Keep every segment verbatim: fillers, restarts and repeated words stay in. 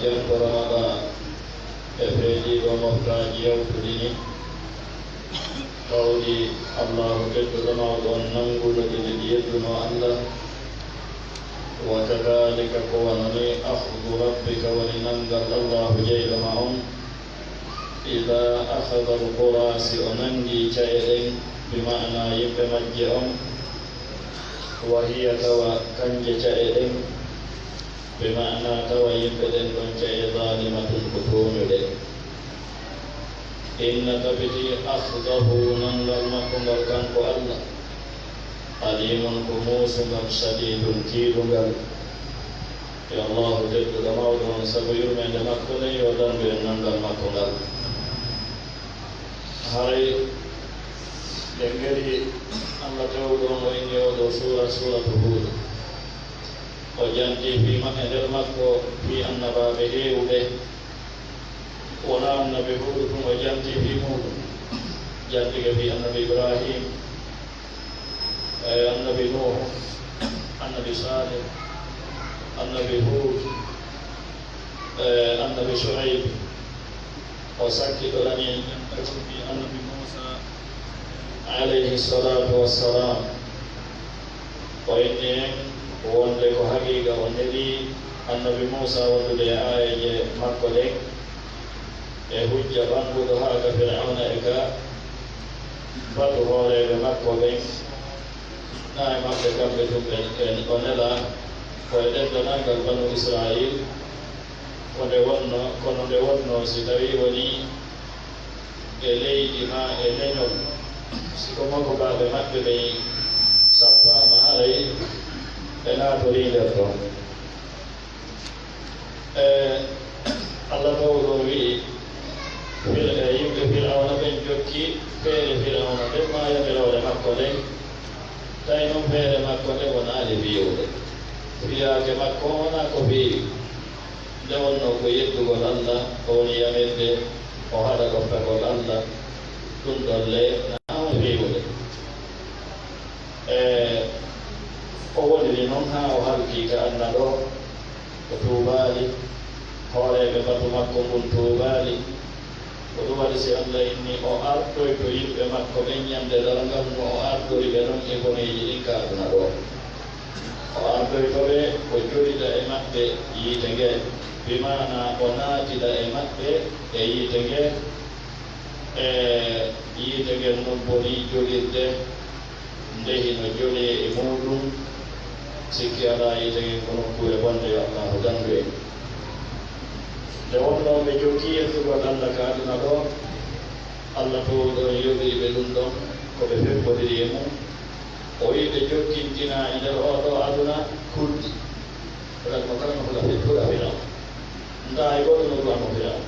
Janto Ramadan e feediiɗo moftaaji yawtuɗi ni, tawdi Allahu tedduɗo mawɗo on nannguno ɗi nde ɗi yedduno Allah. Wa kadhalika, ko wano ni, akhdu rabbika, woni nanngal Allahu jeyɗo ma on, ida akhada al-qura, si o nanngi ca'e ɗen, bi ma'ana yimɓe majje on, wa hiya, tawa kanje ca'e ɗen, bi ma'ana tawa yimɓe ɗen ɗon ca'e zalimatun ko tooñuɗe. Inna, tabiti, akhdahu, nanngal makko ngal kanko Allah, alimun, ko muusungal, shadidun, tiiɗungal. Yo Allahu tedduɗo mawɗo on, sabu yurmeende makko nden, yo dandu en nanngal makko ngal. Haray ɓe ngari Allah tawɗo on o inni oo ɗoo suura, suuratu Huud. O janti fii ma-, e nder makko fii annabaaɓe heewuɓe. Wonaa annabi Huudu tun o janti fii muuɗum. Jantike fii annabi Ibraahiim, e annabi Nuuhu, annabi Saalih, annabi Huud, e annabi Shu'ayb. O sakkitorani en ɗemɗe ɗum fii annabi Muusaa, alayhi salaatu wassalaam. O inni en wonde ko haqiiqa o nelii annabi Muusaa wondude e aayeeje makko ɗen, e hujja ɓannguɗo haa ka Fir'awna e ka batu hooreeɓe makko ɓen. Naa e maɓɓe kamɓe tun ɓe, ɓe o nelaa, ko e denndanangal Banu Israayiil, ko nde wonno, kono nde wonno si tawii wonii e leydi maa e leñol, si ko makobaaɓe maɓɓe ɓen sappaama, haray ɓe naatorii nder ton. E, Allah tawɗo wi'i, Fir-, e, yimɓe Fir'awna ɓen jokki feere Fir'awna nden maa yamiroore makko nden. Tawi non feere makko nde wonaali fiyude. Fiyaake makko on wonaa ko feewi. Nde wonnoo ko yeddugol Allah, ko woni yamirde, o haɗa ɗoftagol Allah, ɗum ɗon le, na on feewude. E o woniri noon haa o halkii ka aduna ɗoo, o tuubaali, hooreeɓe batu makko ngun tuubaali. Ko ɗum waɗi si Allah inni o artoyto yimɓe makko ɓen ñande darngal no o ardori ɓe non e boneeji ɗin ka aduna ɗoo. O ardoyto ɓe, o jolida e maɓɓe yiite ngee, bi maanaa o naatida e maɓɓe e yiite ngee, e yiite ngen non bonii jolirde, nde hino jolee e muuɗum. Sikki alaa, yiite ngen ko nokkuure bonde, yo Allaahu dandu en. Nde wonnoo ɓe jokkii yettugol Allah ka aduna ɗoo, Allah toowuɗo on yoɓiri ɓe ɗum ɗon, ko ɓe febbodiri e mum. O wi'i ɓe jokkintina e nder oo ɗoo aduna kuddi. Kala ko kala no hula fi-, hula Firawna. Ndaa hay gooto no du'ano Firawna.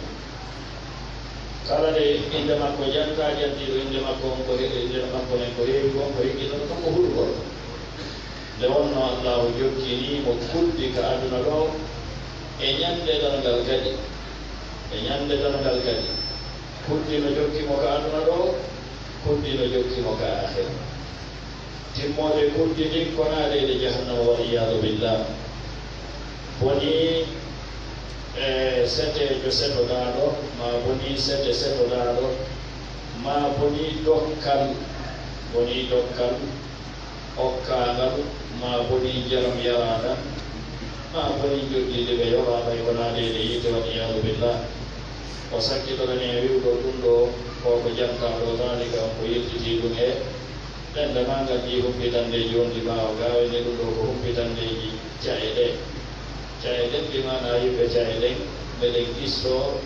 Kala nde innde makko jantaa, jantiiɗo innde makko on ko he-, innde makko nen ko heewi kon, ko hikkinɗo ɗum ko hulugol. Nde wonnoo Allaahu jokkinii mo kuddi ka aduna ɗoo, e ñande darngal kadi, e ñande darngal kadi, kuddi no jokki mo ka aduna ɗoo, kuddi no jokki mo ka aakhira. Timmoode kuddi ndin ko naade e jahannama, wal iyaadu billah. Bonii, e, seteejo setodaaɗo, maa bonii sete setodaaɗo, maa bonii dokkal, bonii dokkal okkaangal, maa bonii njaram yaraangal, maa bonii njoɓdi ndi ɓe yoɓaa ɓay ko naade e yiite, wal iyaadu billah. O sakkitorani en wi'ugol ɗum ɗoo, ko ko jantaa ɗoo, zaalika, on ko yiltitii ɗum e Ɓernde maa ngal jii humpitandeeji wonɗi ɓaawo gaawe nde, ɗum ɗoo ko humpitandeeji ca'e ɗee. Ca'e ɗen, bi maanaa yimɓe ca'e ɗen, meɗen qissoo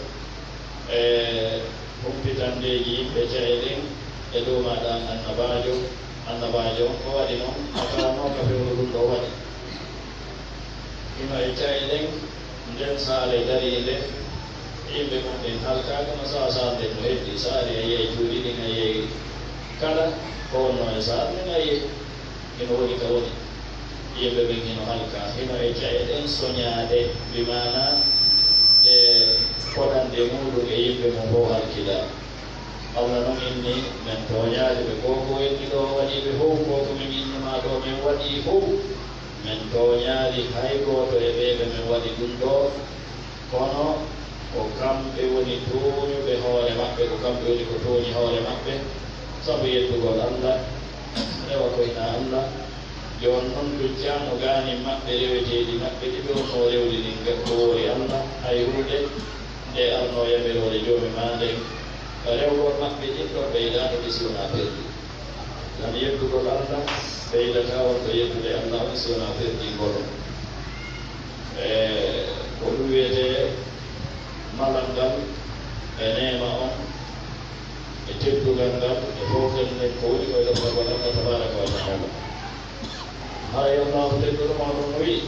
e humpitandeeji yimɓe ca'e ɗen e dow maaɗa an annabaajo. Annabaajo on ko waɗi non, a tawanooka fewndo ɗum ɗoo waɗi. Hino e ca'e ɗen, nden saare dariinde, yimɓe mum ɓen halkaaka no sa'a saare nden no heddi. Saare a yi'ay, cuuɗi ɗin a yi'ay, kala ko wonnoo e saare nden a yi'ay. Hino woni ka woni. Yimɓe ɓen hino halkaa. Hino e ca'e ɗen soñaade, bi maanaa ɗe fodande muuɗum e yimɓe mum fow halkidaa. Allah non inni, men tooñaali ɓe. Ko ko heddi ɗoo waɗi ɓe fow, ko ko men innumaa ɗoo men waɗi fow. Men tooñaali hay gooto e ɓee ɓe men waɗi ɗum ɗoo. Kono ko kamɓe woni tooñuɓe hoore maɓɓe, ko kamɓe woni ko tooñi hoore maɓɓe, sabu yeddugol Allah, rewa ko hinaa Allah. Jooni noon, ɗum jaano gaanin maɓɓe reweteeɗi maɓɓe ɗi ɓe wonnoo rewde ɗin, ɓe koori Allah, hay huunde nde arnoo yamiroore Joomi maa nden, rewgol maɓɓe ɗin ɗon ɓeydaano ɓe si wonaa perdi. Ngam yeddugol Allah ɓeydataa on ko yeddude Allah on si wonaa perdingol on. E ko ɗum wiyetee malal ngal e neema on e teddungal ngal e foofel nden ko woni ko e ɗofagol Allah tabaaraka wa taala. Haray Allahu tedduɗo mawɗo no wi'i,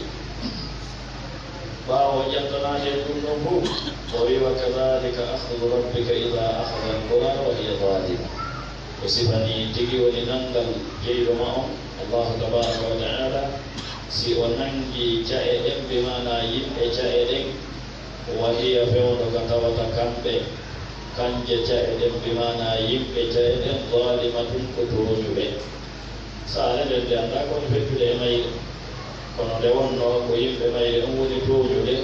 ɓaawo o ƴantanaade en ɗum ɗon fof, o wi'i, "Wa kadhalika akhdu rabbika idha akhadha al-qura wa hiya zalima." Ko sifa nii tigi woni nanngal jeyɗo ma on, Allahu tabaaraka wa taala, si o nanngi ca'e ɗen, bi maanaa yimɓe ca'e ɗen, wa hiya, fewndo ka tawata kamɓe, kanje ca'e ɗen, bi maanaa yimɓe ca'e ɗen, zalimatun, ko tooñuɓe. Saare nden nde anndaa ko woni feccude e mayre, kono nde wonnoo ko yimɓe mayre on woni tooñude,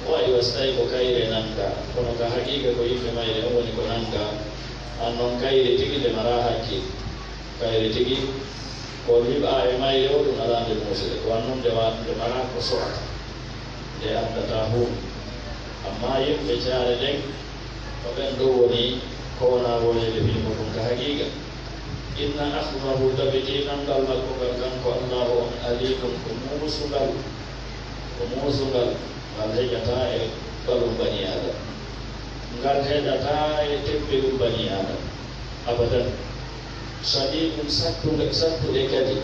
wa'i wa si tawi ko kayre nanngaa, kono ka haqiiqa ko yimɓe mayre on woni ko nanngaa, an non kayre tigi nde maraa hakkil. Kayre tigi, ko liɓaa e mayre o, ɗum alaa nde muusude. Ko an non nde wa-, nde maraa ko so'ata, nde anndataa huunde. Ammaa yimɓe caare nden, ko ɓen ɗon woni ko wonaa woneede fii muɗum ka haqiiqa. Inna akhdahu, tabitii nanngal makko ngal, kanko Allaahu on, aliimun, ko muusungal, ko muusungal, ngal heƴataa e ɓalum banii Aadama. Ngal heƴataa e teppeɗum banii Aadama. Abadan. Shadiidun, sattude, sattude kadi.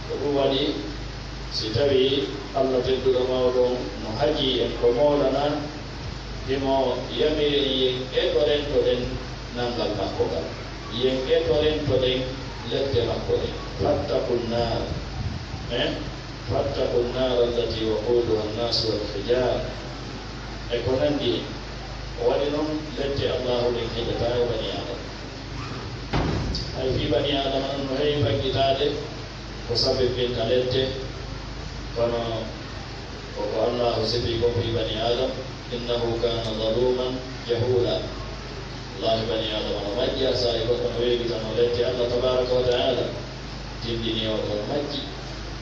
Ko ɗum waɗi, si tawii Allah tedduɗo mawɗo on no haajii en ko moolana, himo yamiri en yen etorentoɗen nanngal makko ngal, yen etorentoɗen lette makko ɗen. Fattaqun naar, eh? Fattaqun naar allati waquduha annaasu wal hijaara. E ko nanndi hen. O waɗi noon lette Allaahu ɗen heƴataa e banii Aadama. Hay fii banii Aadama noon no heewi faggitaade ko sabibinta lette, kono ko ko Allaahu sifii kon fii banii Aadama, "Innahu kaana zaluuman jahuulaa." Wallaahi, banii Aadama no majji, haa saa'i goɗɗo no weeɓitanoo lette Allah tabaaraka wa ta'aala, tinndinii o ɗon majji.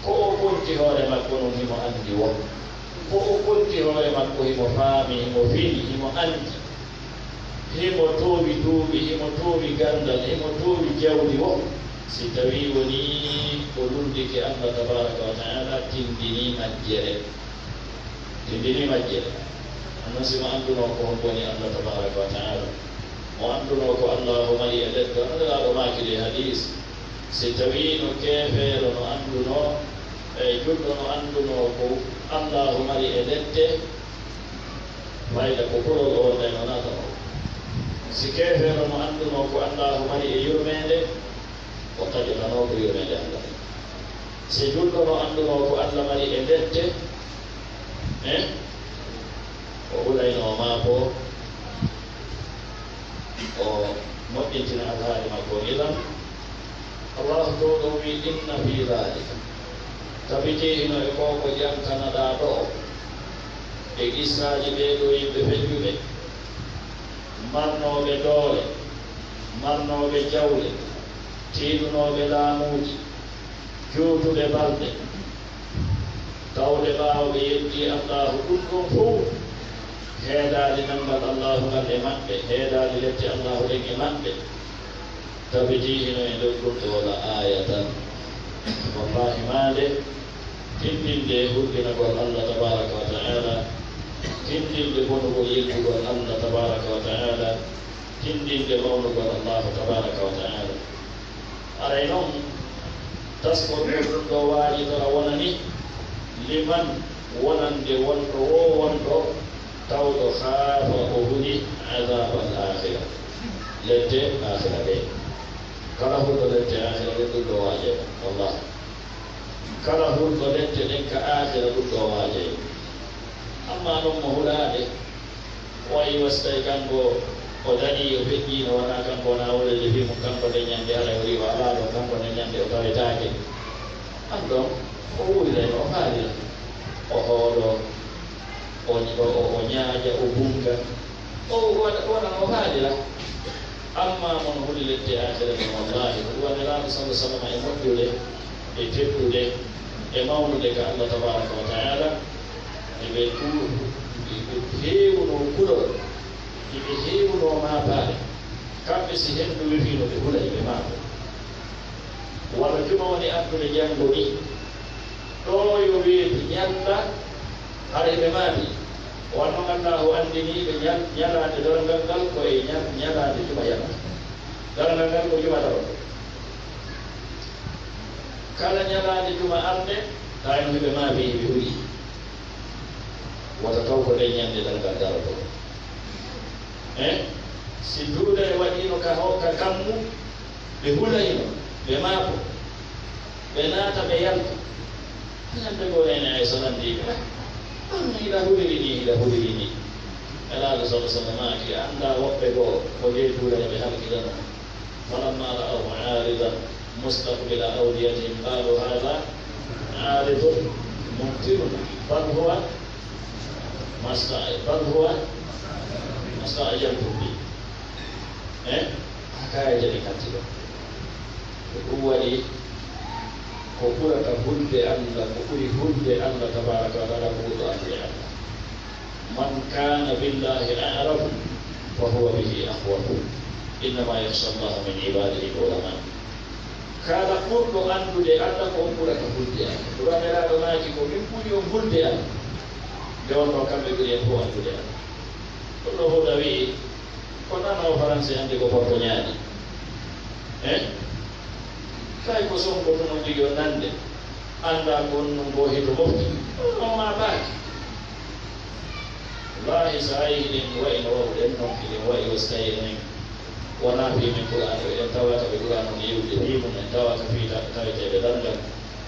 Ko o ɓolti hoore makko noon, himo anndi wo. Ko o ɓolti hoore makko, himo faami, himo fini, himo anndi. Himo toowi duuɓi, himo toowi ganndal, himo toowi jawdi wo. Si tawii wonii o lunndike Allah tabaaraka wa ta'aala, tinndinii majjere. Tinndinii majjere. Annon si mo anndunoo ko hombo woni Allah tabaaraka wa ta'aala. Mo anndunoo ko Allaahu mari e lette, hono Nelaaɗo maaki e hadiis. Si tawii no keefeero no anndunoo, e julɗo no anndunoo ko Allaahu mari e lette, fayda ko kulol o wonday no naata o. Si keefeero no anndunoo ko Allaahu mari e yurmeende, o taƴotanoo ko yurmeende Allah. Si julɗo no anndunoo ko Allah mari e lette, eh, o ɓuraynoo maabo o moƴƴintina alhaali makko. Idan, Allaahu Toowɗo wi'i, "Inna fii zaalika." Tabitii hino e ko ko jantanaɗaa ɗoo, e qissaaji ɓee ɗoo yimɓe feccuɓe, marnooɓe doole, marnooɓe jawle, tiiɗunooɓe laamuuji, juutuɓe balɗe, tawde ɓaawo ɓe yeddii Allaahu, ɗum ɗum fof, heedaali nanngal Allaahu ngal e maɓɓe, heedaali lette Allaahu ɗen e maɓɓe. Tabitii hino e nder ɗum ɗoo la aaya tan. Wallaahi, maande tinndinde hulɓinagol Allah tabaaraka wa ta'aala, tinndinde bonugol yeddugol Allah tabaaraka wa ta'aala, tinndinde mawnugol Allaahu tabaaraka wa ta'aala. Aray non, taskol ɗum ɗoo waajitora wonani liman, wonande wonɗo woo wonɗo tawɗo khaafa o huli adhaabal aakhira, lette aakhira ɗe. Kala hulɗo lette aakhira ɗe, ɗum ɗoo waajay mo, wallaahi. Kala hulɗo lette ɗen ka aakhira, ɗum ɗoo waajay mo. Ammaa non mo hulaade, o wayi wa si tawi kanko o daɗii, o feƴƴii, no wonaa kanko wonaa wolede fii mum, kanko nden ñannde haray o riiwa alaa ɗon, kanko nden ñannde o tawetaake. An ɗon, o wuuriray no o faalira, o hooloo. O, o, o, o ñaaƴa, o bunnga, o waɗa, o waɗa no o haalira. Amma mo no huli lepte aakhira ɗen, wallahi, ko ɗum waɗi Nelaaɗo sallallahu alaihi wasallam e moƴƴude, e teddude, e mawnude ka Allah tabaraka wa ta'ala, eɓe ku-, eɓe heewuno kulol, eɓe heewuno maapaare. Kamɓe si henndu wifiino ɓe hula, eɓe maako. Wano juma woni addude janngo ni, ɗo yo weetu ñalla, hara eɓe maabi. Wano Allaahu anndini ɓe ñal-, ñalaande darngal ngal ko e ñal-, ñalaande juma yalla. Darngal ngal ko juma daro. Kala ñalaande juma arde, tawi no eɓe maabi, eɓe huli. Wata taw ko nden ñande darngal darotoo. Eh? Si duuɗere waɗiino ka ho-, ka kammu, ɓe hulayno, ɓe maako, ɓe naata, ɓe yalta. Ñande goo neene Aysa lanndii ɓe, "Ah, hiɗa huliri nii, hiɗa huliri nii." Nelaaɗo sallallahu alaihi wasallam maaki, "A anndaa woɓɓe goo ko jey duuɗere ɓe halkiranoo." فلما رأوه عارضا مستقبل أوديتهم قالوا هذا عارض ممطرنا بل هو ما است-، بل هو ما استعجلتم به. Eh? Haka ya jani kanti ɗo. Ko ɗum waɗi ko ɓurata hulde Allah, ko ɓuri hulde Allah tabaraka wa taala ko ɓurɗo anndude Allah. من كان بالله أعرف فهو به أخوف إنما يخشى الله من عباده العلماء. Kala ɓurɗo anndude Allah ko on ɓurata hulde Allah. Ɗum Nelaaɗo maaki ko min ɓuri on hulde Allah. Nde wonnoo kamɓe ɓuri en fof anndude Allah. Ɗum ɗo Huda wi'i, ko nanoowo Faransi anndi ko Porto ñaami. Eh? Kay ko Sonko tun on jogii o nande. Anndaa ko on nun ko hito mofti. Ɗum ɗo maapaaki. Wallaahi, so a yii hiɗen wa'i no wa'uɗen non, hiɗen wa'i wo si tawi enen wonaa fii men Qur'aana, eɗen tawa ka ɓe Qur'aana on yewtude fii mum, en tawa ka fii ta-, taweteeɓe darngal.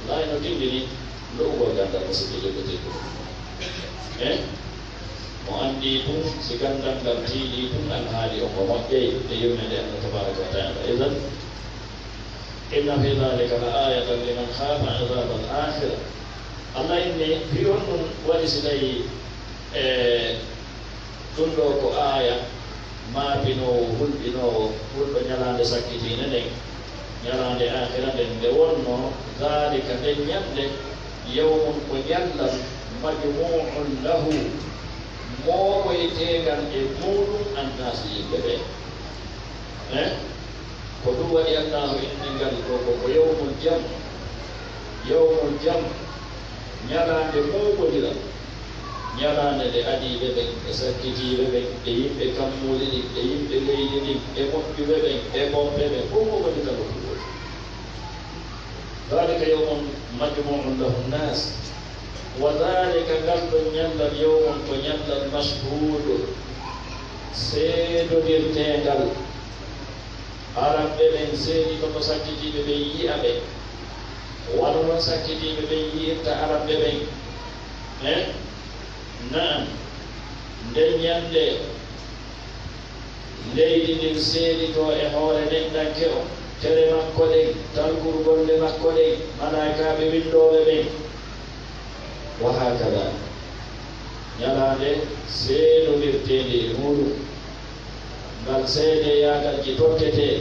Wallaahi no tindini lo'ugol ganndal, musidɓe julɓe tedduɓe. Eh? Mo anndii tun, si ganndal ngal tiiɗii tun, alhaali on mo moƴƴay e yurmeende Allah tabaaraka wa ta'aala. Idan, إن في ذلك لآية لمن خاف عذاب الآخرة. Allah inni, fii honɗun waɗi si tawii, e, ɗun ɗoo ko aaya maapinoowo, hulɓinoowo, hulɗo ñalaande sakkitiinde nden, ñalaande aakhira nden, nde wonnoo, ذلك, nden ñannde, يوم, ko ñallal, مجموع له, mooɓoyteengal e muuɗun, الناس, yimɓe ɓen. Eh? Ko ɗum waɗi Allaahu inni ngal ko, ko, ko yawmul jam, yawmul jam, ñalaande mooɓondiral, ñalaande nde adiiɓe ɓen, e sakkitiiɓe ɓen, e yimɓe kammuuli ɗin, e yimɓe leydi ndin, e moƴƴuɓe ɓen, e bonɓe ɓen, fof mooɓondiral woni ɗum woni. Daalika yawmun majmu'un lahu nnaas, wa daalika, ngal ɗon ñallal, yawmun, ko ñallal, mashhuudun, seedondirteengal. Aranɓe ɓen seeditoto sakkitiiɓe ɓen yi'a ɓe, wano non sakkitiiɓe ɓen yi'irta aranɓe ɓen. Eh? Na'am, nden ñande leydi ndin seeditoo e hoore neɗɗanke on, tere makko ɗen, talkuru golle makko ɗen, malaa'ikaaɓe winndooɓe ɓen. Wa haakada, ñalaande seedondirteende e muuɗum, ngal seedeyaagal ji tottetee.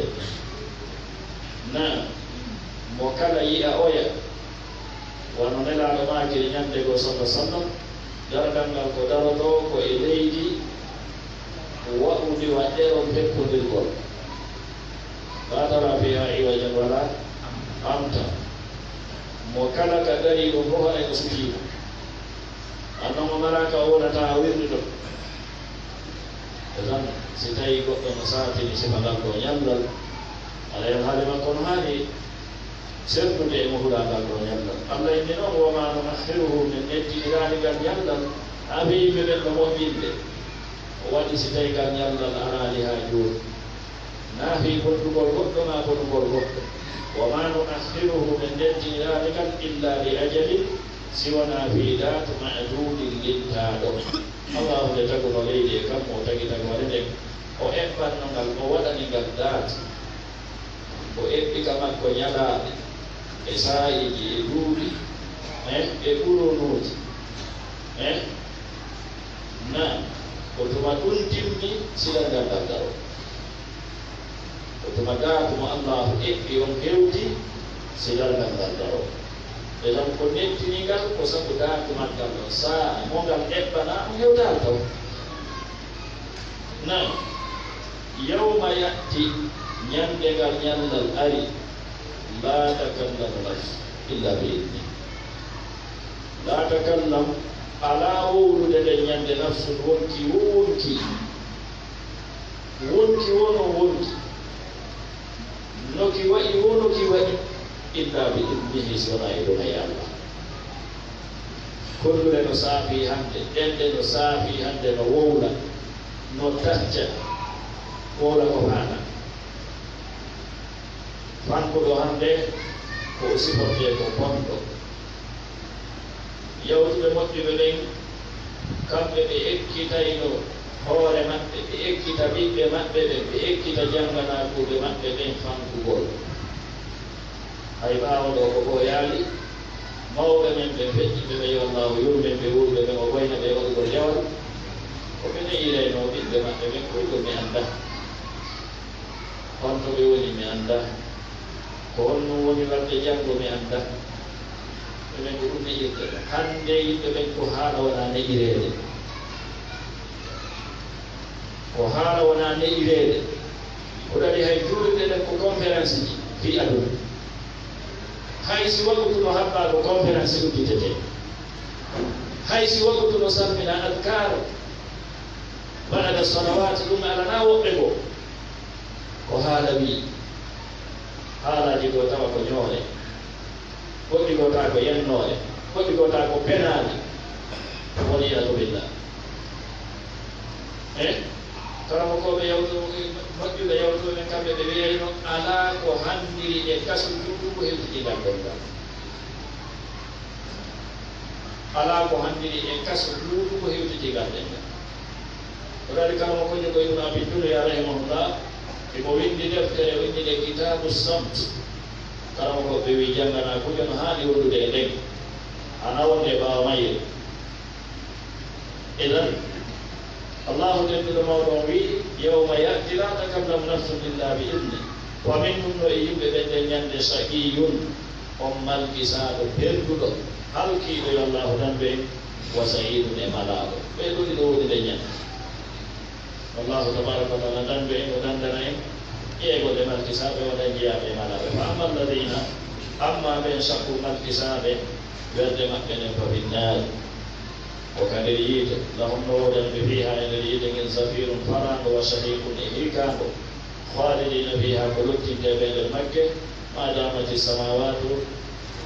Na mo kala yi'a oya, wano Nelaaɗo maakiri ñande goo, salla sallam, darngal ngal ko darotoo ko e leydi wa'undi wa ɗeɗon pekkondirgol. Laa taraa fiihaa iwajan walaa amta. Mo kala ka darii ɗon fof haray ko sutii mo. Anno mo malaaka o wonata wirnito. E tan, si tawii goɗɗo no saatini sifa ngal ɗoo ñallal, alaa yo haali makko no haani sertude e mo hulaa ngal ɗoo ñallal. Allah inni noon, "Wa maa nu'akhkhiruhu", min neddiniraani ngal ñallal, haa ɓe yimɓe ɓen no moƴƴinde. O waɗi si tawii ngal ñallal araali haa jooni. Naa fii bonndugol goɗɗo maa bonugol goɗɗo. "Wa maa nu'akhkhiruhu", min neddiniraani ngal, "illaa li ajalin", si wonaa fii daatu, "ma'duudin", lintaaɗo. Allaahu nde taguno leydi e kammu, o tagi tagoore nden, o eɓɓanno ngal, o waɗani ngal daatu. O eɓɓi ka makko ñalaaɗe, e saa'iiji, e duuɓi, eh, e qurunuuji, eh. Naam, ko tuma ɗum timmi, si darngal ngal daroo. Ko tuma daatu mo Allaahu eɓɓi on hewti, si darngal ngal daroo. E ɗon ko nettini ngal, ko sabu daatu maggal ɗon, saa mo ngal eɓɓanaa, on hewtaali taw. Naam, yawma ya'ti, ñande ngal ñallal ari, laa takallamu nafs illa bi idni. Laa takallam, alaa wowlude nden ñande nafsun wonki wo wonki. Wonki wo no wonki. No ki wa'i wo no ki wa'i. Illa bi idnihi, si wonaa e ɗum e Allah. Kolluɗe no saafii hannde, ɗenɗe no saafii hannde, no wowla, no tacca, wowla ko haala. Fanɗuɗo hannde ko o sifontee ko bonɗo. Yawtuɓe moƴƴuɓe ɓen, kamɓe ɓe ekkitayno hoore maɓɓe, ɓe ekkita ɓiɓɓe maɓɓe ɓen, ɓe ekkita jannganaakuuɓe maɓɓe ɓen fankugol. Hay ɓaawo ɗoo ko ɓooyaali, mawɓe men ɓe feƴƴiɓe ɓe, yo Allaahu yurmen ɓe, wuurɓe ɓen, o ɓooyna ɓe waɗugol dewal. Ko ɓe ne'irayno ɓiɓɓe maɓɓe ɓen, ko ɗum mi anndaa. Honto ɓe woni, mi anndaa. Ko honno woni waɗde janngo, mi anndaa. Enen ko ɗum ne'irta. Hannde yimɓe ɓen ko haala wonaa ne'ireede. Ko haala wonaa ne'ireede. Ko ɗaɗi hay juulirɗe ɗen ko conférence ji fii aduna. Hay si waktu no haɓɓaa ko conférence udditetee. Hay si waktu no salminaa adkaar ba'da salawaati ɗum alanaa woɓɓe goo. Ko haala wii, haalaaji goo tawa ko ñoore, goɗɗi goo tawa ko yennoore, goɗɗi goo tawa ko penaali. Wal iyaadu billah. E karamokooɓe yawtu-, moƴƴuɓe yawtuɓe men, kamɓe ɓe wiyayno, alaa ko hanndiri e kaso juutugu hewtiti ngal ɗemngal. Alaa ko hanndiri e kaso juutugu hewtiti ngal ɗemngal. Ko ɗaɗi karamokoojo ko Ibnu Abi Dunya rahimahullah, imo winndi deftere, o winndi nde Kitaabu Samt. Karamokooɓe wii jannganaakuujo no haani wondude e nden, hana wonde ɓaawo mayre. Idan, Allaahu tedduɗo mawɗo on wii, "Yawma ya'ti laa takallamu nafsun illaa bi idnih." Wa minhum, no e yimɓe ɓen ɗen ñande, shaqiyyun, on malkisaaɗo, perduɗo, halkiiɗo, yo Allaahu dandu en, wa sa'iidun, e malaaɗo. Ɓee ɗoo ɗiɗo woni nden ñande. Allaahu tabaaraka wa ta'aala dandu en, o dandana en ƴeegoɗe malkisaaɓe, o waɗa jiyaaɓe e malaaɓe. Fa amma alladhiina, amma ɓen shaqu, malkisaaɓe, welde maɓɓe nden, fa fin naari, ko ka nder yiite. Lahum, no woodani ɓe, fiihaa, e nder yiite ngen, zafiirun, faraango, wa shahiiqun, e hirkaango. Khaalidiina fiihaa, ko lottintee ɓe nder magge, maa daamati samaawaatu,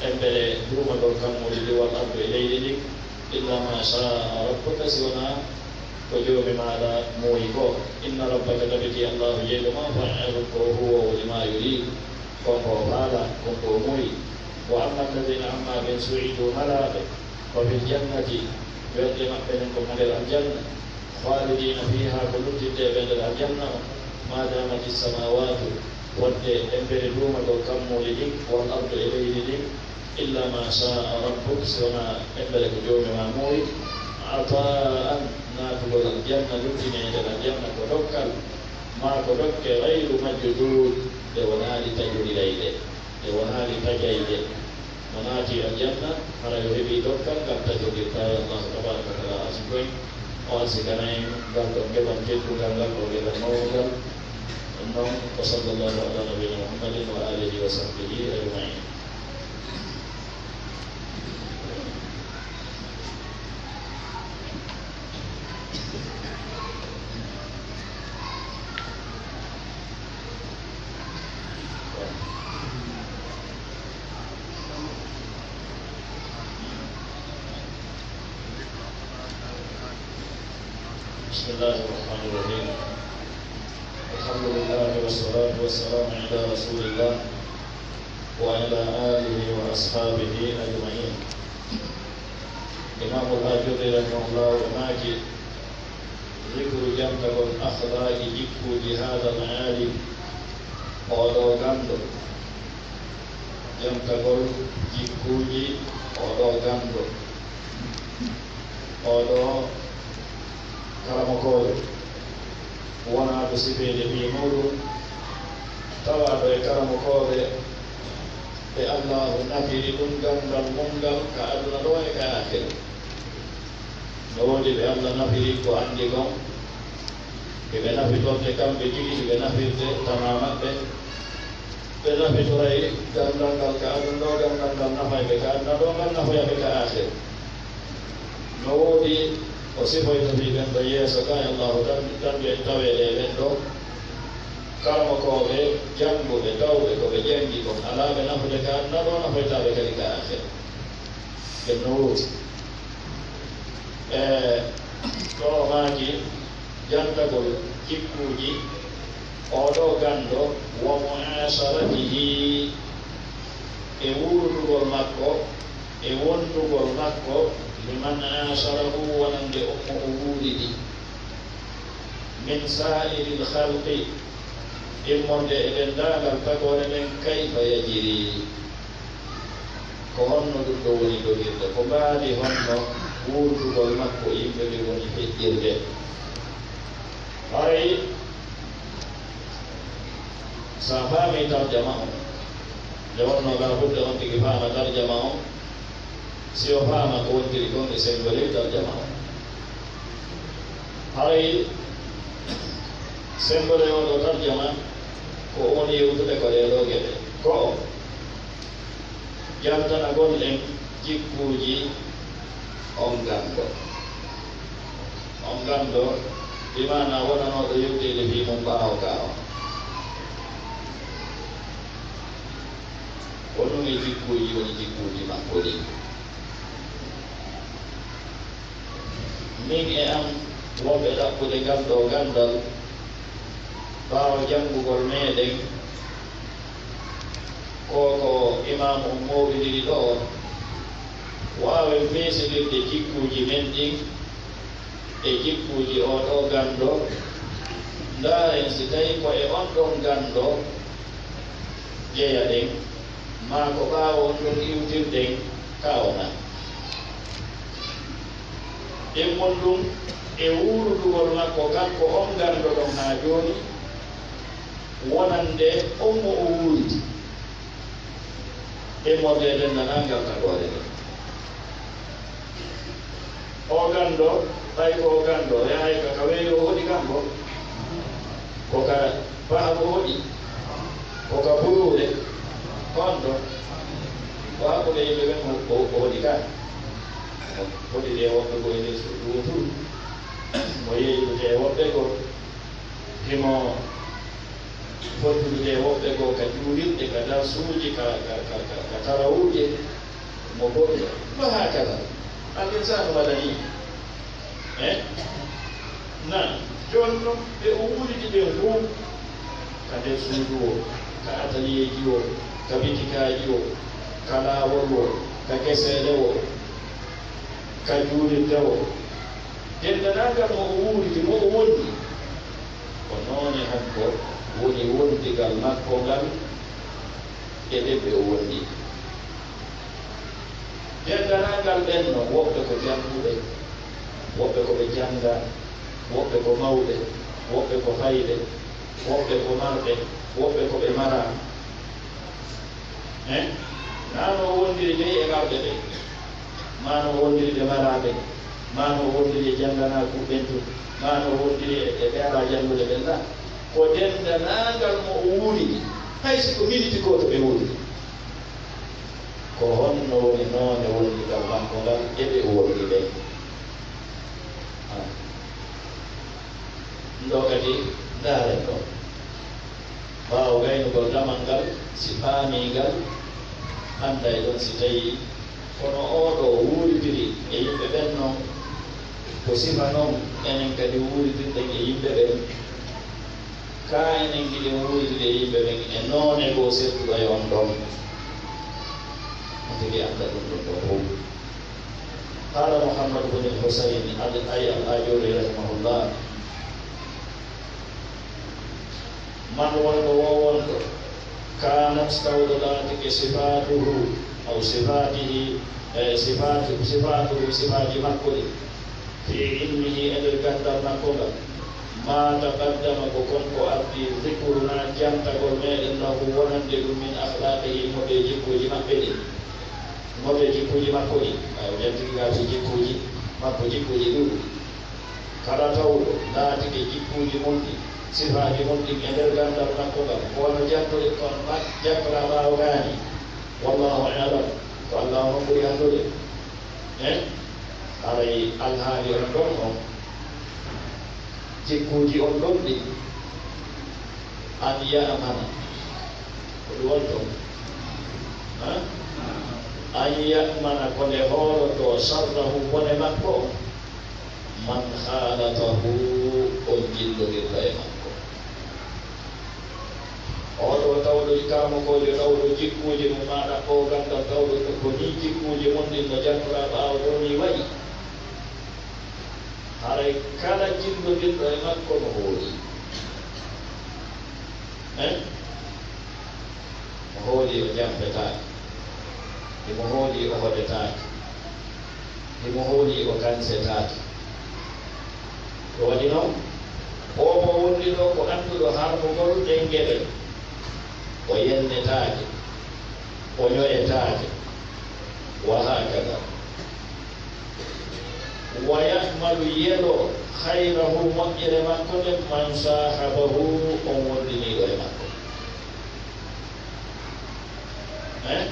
embere duumagol kammuuli ɗin, wal ardu, e leydi ndin, illaa maa shaa rabbuka, si wonaa ko Joomi maaɗa muuyi ko. Inna rabbaka, tabiti Allaahu jeyɗo ma, fa'aalun, ko o huwoowo, limaa yuriid, kon ko o faalaa, kon ko o muuyi. Wa amma alladhiina, amma ɓen, su'iduu, malaaɓe, fa fil jannati, welde maɓɓe nden ko ka nder aljanna, khaalidiina fiihaa, ko luttintee ɓe nder aljanna on, maa daamati samaawaatu, fodde embere duumagol kammuuli ɗin, wal ardu, e leydi ndin, illaa maa shaa rabbuk, si wonaa embere ko Joomi maa muuyi, ataa'an, naatugol aljanna, luttinee nder aljanna ko dokkal, maa ko dokke, ghayru majduud, ɗe wonaali tajorirayɗe. Nde wonaali tajayɗe, mo naati aljanna, hara yo heɓii dokkal ngal tajodirtaa. Yo Allaahu tabaaraka wa ta'aala arsiku en, o arsikana en ngal ɗon geɓal teddungal, ngal ɗon geɓal mawnungal. Ɗum noon, wa sallallaahu alaa nabiyyinaa Muhammadin wa aalihi wa sahbihi ajma'iin. بسم الله الرحمن الرحيم. الحمد لله والصلاة والسلام على رسول الله وعلى آله وأصحابه أجمعين. Imaamul Aajurri rahimahullahu o maaki, ذكر, jantagol, أخلاق, jikkuuji, هذا العالم, oo ɗoo ganndo. Jantagol jikkuuji oo ɗoo ganndo. Oo ɗoo Karamokoojo wonaaɗo sifeede fii muuɗum, tawaaɗo e karamokooɓe ɓe Allaahu nafiri ɗum ganndal mum ngal ka aduna ɗoo e ka aakhira. No woodi ɓe Alla nafiri ko anndi kon, hiɓe nafitorde kamɓe tigi, hiɓe nafirde tamaa maɓɓe. Ɓe nafitoray ganndal ngal ka aduna ɗoo, ganndal ngal nafay ɓe ka aduna ɗoo, ngal nafoya ɓe ka aakhira. No woodi o sifoyta fii ɓen ɗoo yeeso ka, e Allaahu tan, tan ɓe taweede e ɓen ɗoo. Karamokooɓe, jannguɓe, tawɓe ko ɓe janngi kon, alaa ɓe nafude ka aduna ɗoo, nafoytaa ɓe kadi ka aakhira. Ɓen no woodi. E ɗoo o maaki jantagol jikkuuji oo ɗoo ganndo, wa mu'asharatihi, e wuurudugol makko, e wondugol makko, liman asharahu, wonande on mo o wuuridi, min sa'iril khalqi, immorde e denndaangal tagoore nden, kayfa yajri. Ko honno ɗum ɗoo woni dogirde? Ko mbaadi honno wuurtugol makko yimɓe ɓe woni feƴƴirde? Haray so a faamii tarjama on, nde wonnoo laabudde on tigi faama tarjama on, si o faama ko wontiri kon e semmbole tarjama on. Haray semmbole oo ɗoo tarjama ko o woni yewtude ko ɗee ɗoo geɗe. Ko o Jantanagol en jikkuuji on ganndo. On ganndo, bi maanaa wonanooɗo yewteede fii mum ɓaawo gaa on. Ko ɗum e jikkuuji woni jikkuuji makko ɗin. Min e an wonɓe ɗaɓɓude ngal ɗoo ganndal ɓaawo janngugol meeɗen, ko ko imaamu on mawɗindiri ɗoo, waawen feesindirde jikkuuji men ɗin e jikkuuji oo ɗoo ganndo, ndaaren si tawii ko e on ɗon ganndo jeyaɗen, maa ko ɓaawo on ɗon iwtirɗen ka o na. Ɗen mon ɗum e wuurudugol makko kanko on ganndo ɗon haa jooni, wonande on mo o wuuridi. Immorde e denndanangal tagoore nden. Oo ganndo, ɓay ko oo ganndo, yahay ka, ka weeyo o hoɗi kanko? Ko ka baharu o hoɗi? Ko ka buruure? Ko honto? Ko hakkunde yimɓe ɓen o, o, o hoɗi ka? Mo hoɗi e woɓɓe goo e nder suudu wooturu, mo yeeydude e woɓɓe goo, himo fottude e woɓɓe goo ka juulirɗe, ka darsuuji, ka, ka, ka, ka, ka tarawuuje, mo goɗɗo, wa hakada. Al insaanu madani. Eh? Na, jooni non, ɓe o wuuridi ɓen fow, ka nder suudu o, ka ataliyeeji o, ka bitikaaji o, ka laawol o, ka geseele o, ka juulirde o. Denndanangal mo o wuuridi, mo o wondi, ko noone hakko woni wondigal makko ngal e ɓe ɓe o wondi. Denndanangal ɓen non, woɓɓe ko jannguɓe, woɓɓe ko ɓe janngaa, woɓɓe ko mawɓe, woɓɓe ko fayɓe, woɓɓe ko marɓe, woɓɓe ko ɓe maraa. Eh? Naa no wondiri dey e marɓe ɓen, maa no wondiri ɓe maraaɓe, maa no wondiri e jannganaa kuɓɓentu, maa no wondiri e, e ɓe alaa janngude ɓen ɗaa. Ko denndanangal mo o wuuridi, hay si ko miniti gooto ɓe wuuridi. Ko honno woni noone wondigal makko ngal e ɓe o wondi ɓen? Ah. Ɗoo kadi, ndaaren ɗoo. Ɓaawo gaynugol damal ngal, si faamii ngal, annday ɗon si tawii kono oo ɗoo wuuridiri e yimɓe ɓen non, ko sifa non enen kadi wuuridirɗen e yimɓe ɓen. Kaa enen hiɗen wuuride e yimɓe ɓen e noone goo sertuɗo e on ɗon? On tigi annda ɗum ɗum ɗoo fow. Qaala Muhammad bun al-Husayn al-, ay al-Ajuri rahimahullah, man wonɗo woo wonɗo, kaanat tawɗo laatike sifaatuhu, aw sifaatihi, e sifaatu-, sifaatuhu, sifaaji makko ɗi. في علمه e nder ganndal makko ngal, ما تقدم ko kon ko ardi ذكرنا jantagol meɗen له wonande ɗum من أخلاقه mo ɓe jikkuuji maɓɓe ɗin, mo ɓe jikkuuji makko ɗin. Ɓay o jantike gaa si jikkuuji makko, jikkuuji ɗuuɗuɗi. Kala tawɗo laatike jikkuuji mun ɗin, sifaaji mun ɗin e nder ganndal makko ngal, ko wano jantuɗen kon ma-, jantoɗaa ɓaawo gaani. والله أعلم, ko Allaahu non ɓuri anndude. Eh? Haray alhaali on ɗon on, jikkuuji on ɗon ɗin, أن يأمن, ko ɗum woni ɗon? Ha? أن يأمن, ko nde hoolotoo شره, bone makko, من خالطه, on jillondirɗo e makko. Oo ɗoo tawɗo karamokoojo, tawɗo jikkuuje mum, maa ɗaɓɓoowo ganndal, tawɗo ko nii jikkuuje mum ɗin no jantoraa ɓaawo ɗoo nii wayi. Haray kala jillondirɗo e makko no hoolii. Eh? Mo hoolii o jampetaake. Himo hoolii o hoɗetaake. Himo hoolii o kansetaake. Ko waɗi non, oo mo wonri ɗoo ko annduɗo harmugol ɗen geɗe. O yennetaake. O ño'etaake. وهكذا. ويأمل, yeloo, خيره, moƴƴere makko nden, من صاحبه, on wonndiniiɗo e makko. Eh?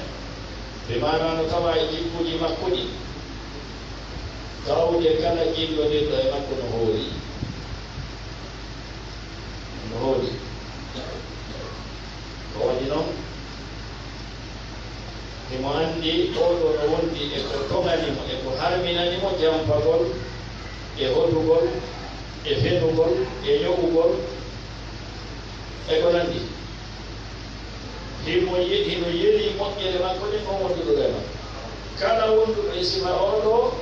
Bi maanaa no tawaa e jikkuuji makko ɗin, tawde kala jillondirɗo e makko no hoolii. No hoolii. Ko waɗi non, himo anndi oo ɗoo no wondi e ko toŋani mo, e ko harminani mo jampagol, e hoɗugol, e fenugol, e ño'ugol, e ko nanndi. Himo ye-, hino yelii moƴƴere makko nden, on wonduɗo e makko. Kala wonduɗo e sifa oo ɗoo,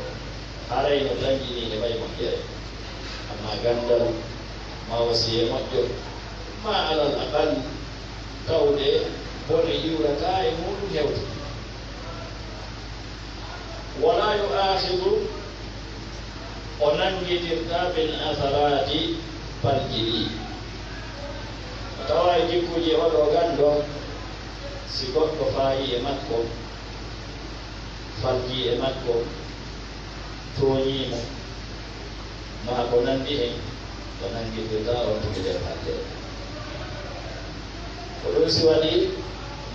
haray no dañƴinii heɓay moƴƴere. Ammaa ganndal, maa wasiyee moƴƴo, maa alal aqal, tawde bone iwrataa e muuɗum hewta. ولا يؤاخذ, o nanngitirtaa, بالعثرات, palji ɗi. O tawaa e jikkuuji oo ɗoo ganndo, si goɗɗo faayii e makko, faljii e makko, tooñii mo, maa ko nanndi hen, o nanngitirtaa on tigi nder falleede. Ko ɗum si waɗi,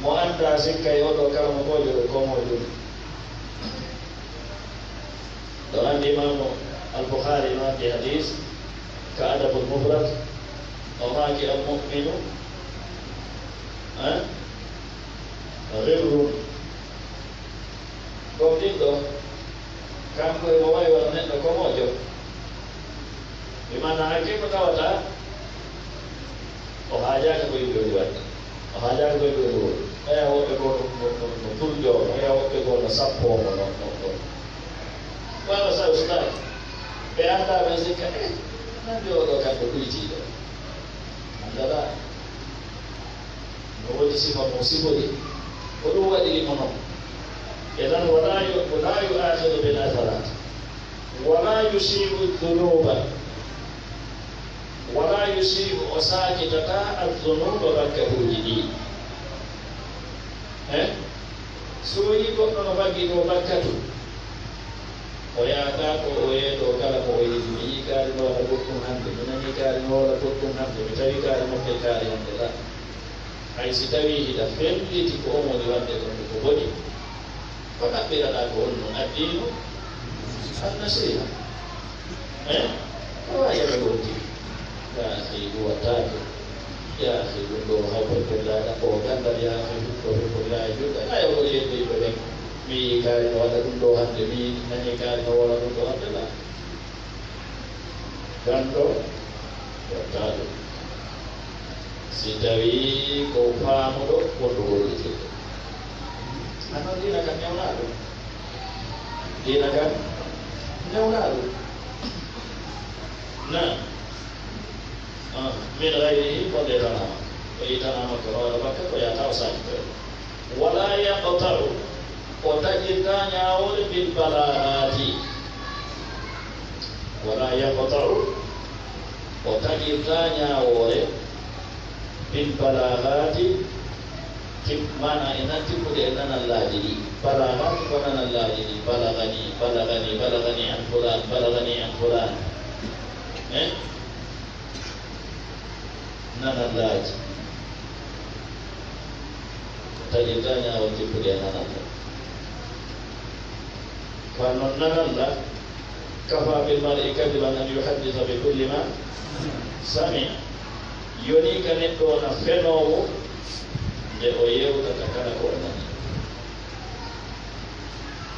mo anndaa sikka e oo ɗoo karamokoojo ko komo ɗum. Ɗo anndi Imaamu Al-Bukhari no anndi hadis ka Adabul Mufrad, o maaki, "Al-mu'minu, eh, ghirrun." Gomɗinɗo, kanko e mo wayi wano neɗɗo komoojo. Bi maanaa hakke ko tawata o haajaaka ko yimɓe woni waɗde. O haajaaka ko yimɓe woni woni. Ɓeya woɓɓe goo no, no, no, no turjoono, ɓeya woɓɓe goo no sappoomo, no, no, no. Wala sa ustaaki. Ɓe anndaa ɓe sikka, eh, nandi oo ɗoo kanko kuytiiɗo. Anndaa. No woodi sifa mo siforii, ko ɗum waɗiri mo non. Idan, ولا ي-، ولا يؤاخذ بالعثرات، ولا يسيء الذنوب، ولا يسيء, o saakitataa, الذنوب, bakkatuuji ɗi. Eh? So o yii goɗɗo no baggi ɗoo bakkatu, o yahataa ko o yeetoo kala mo o yiɗi. Mi yii kaari no waɗa goɗɗum hannde, mi nanii kaari no waɗa goɗɗum hannde, mi tawi kaari no waɗa kaari hannde, la. Hay si tawii hiɗa felliti ko on woni waɗde kon ko boni, ko ɗaɓɓiraɗaa ko honno addiinu an-nasiiha. Eh? Ko waawi yaɓe wonti. Yaa akhi, ɗum wattaake. Yaa akhi, ɗum ɗoo haw peppollaaɗa ko ganndal, yaa akhi, ɗum ɗoo peppollaaɗa juɗɗo. Aya ko yedde yimɓe ɓen. Mi yii kaari no waɗa ɗum ɗoo hannde, mi nanii kaari no waɗa ɗum ɗoo hannde, la. Ganndo, wattaaɗo. Si tawii ko faamuɗo, wonɗo gollitde. Ano diina kan newnaa ɗum. Diina kan newnaa ɗum. Naam. Ah, min ghayrihi, ko nde tanaama. Ko yi tanaama ko hoore makko, ko yaata o saakitoy. ولا يقطع, o taƴirtaa ñaawoore, بالبلاغات. Yaqta'u, o taƴirta ñaawoore, bil balaagaati, tip-, maanaa e nan-, tippude e nanallaaji ɗi. Balaagaati ko nanallaaji ɗi, balagani, balagani, balagani an fulaan, balagani an fulaan. Eh? Nanallaaji. Taƴirta ñaawoore tippude e nanalla. Kono noon nanalla, kafaa bil mar'i kadiban an yuhaddisa bi kulli ma sami'a. Yonii ka neɗɗo wona fenoowo nde o yeewtata kala ko o nani.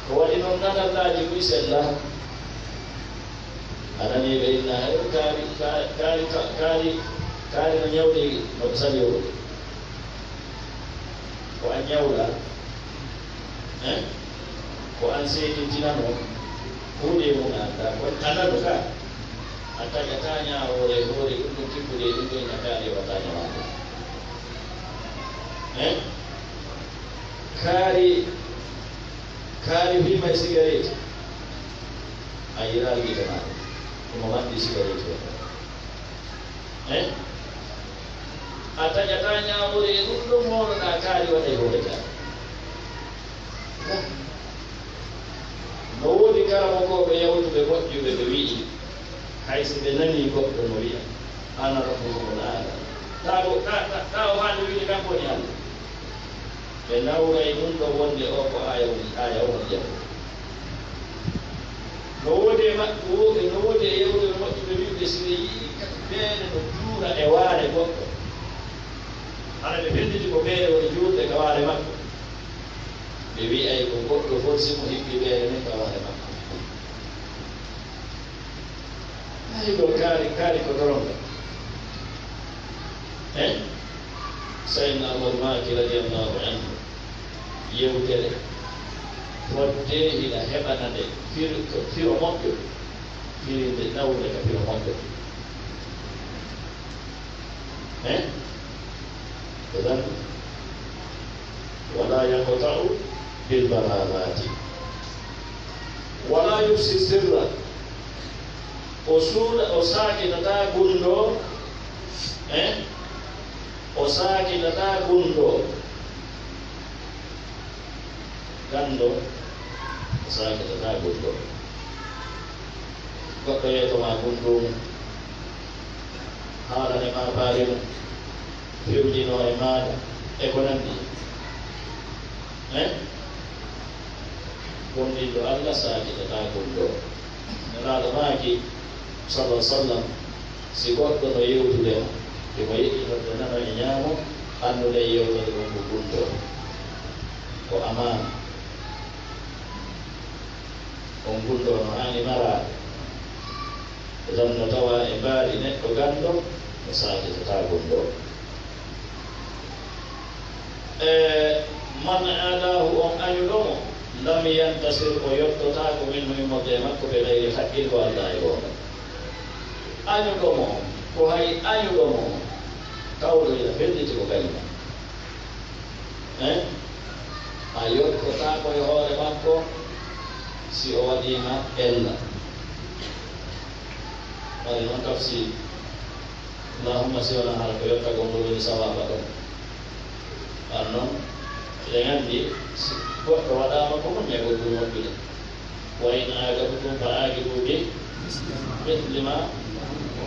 Ko waɗi noon nanallaaji buy sella. A nanii ɓe inna, "Hey, kaari, ka-, kaari, ka-, kaari, kaari no ñawli, no ɓe sali o." Ko an ñawla, eh? Ko an seytintinano, huunde mum a anndaa, ko a nanu ka. A taƴataa ñaawoore hoore ɗum ɗum tippude ɗum ɗum ina kaari waɗata ñawaande. Eh? Kaari, kaari fii may sigareeti. A yiɗaa yiite maa ɗum. Ɗum o mandi sigareeti o. Eh? A taƴataa ñaawoore e ɗum ɗum mooɗoɗaa kaari waɗa e hoore kaari. No woodi karamokooɓe yawtuɓe moƴƴuɓe ɓe wi'i, hay si ɓe nanii goɗɗo no wi'a, "Ana rabbukumul aala." Taa ko, taa, taa, taa o haali wiide kanko woni Allah. Ɓe nawray ɗum ɗo wonde o ko aaya woni, aaya o woni janngo. No woodi e maɓɓe, wo-, no woodi e yawtuɓe moƴƴuɓe wi'uɓe si ɓe yi'i ka-, beere no juura e waare goɗɗo. Hara ɓe fenditi ko beere woni juurde ka waare makko. Ɓe wi'ay ko goɗɗo fof si mo hippi ɓeere nden ka waare makko. Ay, ɗo kaari, kaari ko doronga. Eh? Sayyidina Umar maaki radiyallahu anhu, yewtere fodde hina heɓana nde fir-, ko firo moƴƴo, firinde nawde ka firo moƴƴo. Eh? Idan, wala yaqta'u bil balaagati. Wala yufsi sirra. O suuɗa, o saakitataa gunndoo, eh? O saakitataa gunndoo. Ganndo, o saakitataa gunndoo. Goɗɗo yeeto ma gunndoo mum, haalane ma baali mum, fewjinoo e maaɗa, e ko nanndi. Eh? Gomɗinɗo Allah saakitataa gunndoo. Nelaaɗo maaki, sallallahu alaihi wasallam, si goɗɗo no yewtude ma, himo yiɗi nodde nano e ñaamo, anndu nde yewtere ɗum ko gunndoo. Ko amaana. On gunndoo no haani maraade. Idan no tawa e mbaadi neɗɗo ganndo, no saakitataa gunndoo. E man aadaahu, on añuɗo mo, lam yantasir, o yottotaako minhu, immorde e makko, bi gayri haqqin, ko aldaa e goonga. Añuɗo mo on, ko hay añuɗo mo on, tawɗo ina felliti ko gañi ma. Eh? A yottotaako e hoore makko si o waɗii ma ella. Mari noon tafsir. Allahumma si wonaa hara ko yottagol ngol woni sawaaba ɗon. An noon, eɗen anndi, si goɗɗo waɗaama ko muññagol ɓuri moƴƴude. Wa in aaqabtum fa aaqibu bi misli ma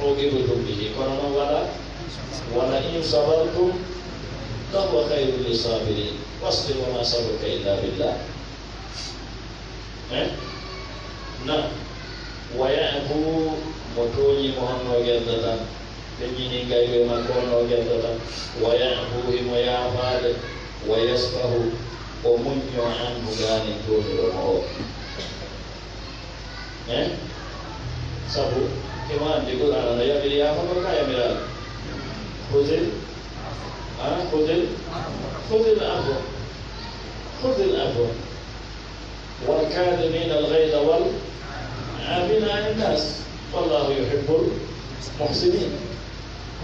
uqibtum bihi. Kono noon wala, wala in sabartum lahuwa khayrun lis-sabirin. Wasbir wa ma sabruka illa billah. Eh? Na, wa ya'fu, mo tooñi mo honno gerdata, ɓe ñini ngayɓe makko honno gerdata, wa ya'fu, himo yaafaade, wa yasfahu, o muñño anhu gaani tooñuɗo mo o. Eh? Sabu, himo anndi Qur'aana no yamiri yaafagol ka yamiraali. Khudhil, ah, khudhil, khudhil afwa. Khudhil afwa. Wal kaadhimiina al ghayza wal 'aafiina 'anin naas, wallaahu yuhibbul muhsiniin.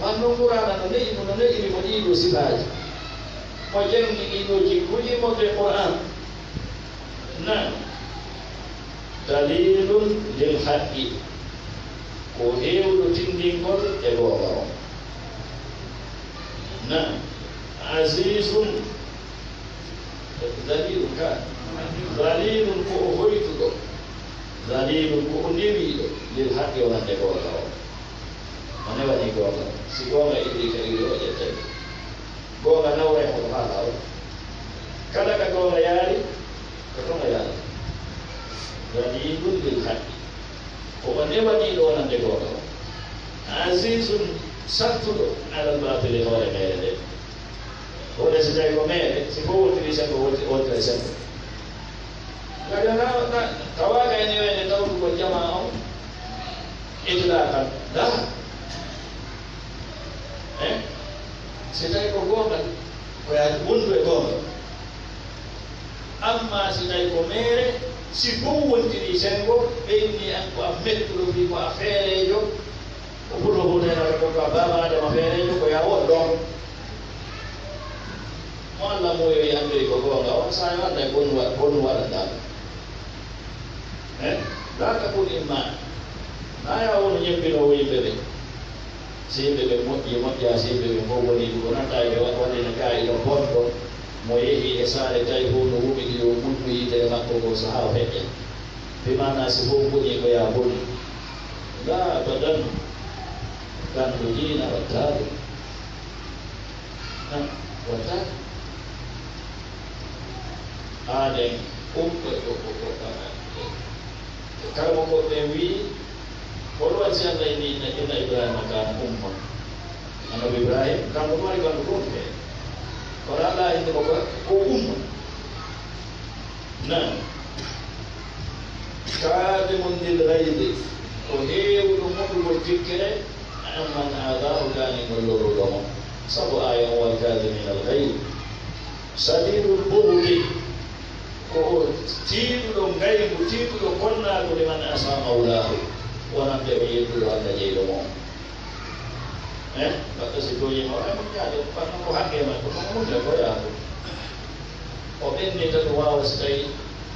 Wan noon Qur'aana no ne'i mo, no ne'iri mo ɗii ɗoo sifaaji. Mo janngi ɗii ɗoo jikkuuji mo e Qur'aan. Naam. Daliilun lil haqqi. Ko heewɗo tinndingol e goonga on. Naam, azizun, zalilun ka, zalilun ko o hoytuɗo, zalilun ko o newiiɗo, lil haqqi wonande goonga on. O newanii goonga on. Si goonga iwri ka iwri o ƴettay. Goonga nawray mo ɗo haa laawol. Kala ka goonga yaari, ko toon o yaarata. Zalilun lil haqqi. Ko o newaniiɗo wonande goonga on. Azizun sattuɗo alal baatili hoore meere nde. Wonde si tawi ko meere, si ko wontiri senngo, wonti-, wontira senngo. Ngati na, na, tawaaka e neweende tawdu ko jamaa on. Itlaqan, la. Eh? Si tawi ko goonga, ko yaa wondu e goonga. Amma si tawi ko meere, si fof wontiri senngo, ɓeyni an ko a mettuɗo fii ko a feereejo, ko ɓurɗo fof nenata ko ko a baaba Adama feereejo, ko yaa won ɗon. Mo Allah muuyoyi anndoyi ko goonga, on saa'i o annday ko honɗum wa-, ko honɗum waɗanɗaa ɗum. Eh? Laa takun immaa. Naa yaa wonu ñebbinoowo yimɓe ɓen. Si yimɓe ɓen moƴƴii, moƴƴaa, si yimɓe ɓen fof bonii, ɗum ko natta e ɓe wa-, waɗi no gaa ino bonɗo, mo yehi e saare tawi fof no wumiti yo ɓulɓu yitere makko ngoo sahaa o feƴƴa. Bi maanaa si fof bonii ko yaa boni. Laa abadan. Kanko diina wattaade. Wattaade. Aaden umma ko, ko, ko, ko, kala mo goɗɗo en wii, hol waɗi si Allah inni inna, inna Ibrahima kaana umma? Annabi Ibrahim, kanko ɗum waɗi kanko ɗum feere. Kono Allah inni mo ko, ko umma. Naam. Kaadimun lil ghaydi, ko heewɗo moɗugol tikkere, amman aadaahu, gaanin ngol lorruɗo mo. Sabu aaya on, wal kaadimiina al ghayd. Shadiidul bughdi, ko o tiiɗuɗo ngaygu, tiiɗuɗo konnaagu, liman asaa mawlaahu, wonande o yedduɗo Allah jeyɗo mo. Eh, baɗɗo si tooñii ma, waɗa mo ñaade, kono ko haqqee makko, kono mun ko yaako. O ɓennita ɗum waawa si tawi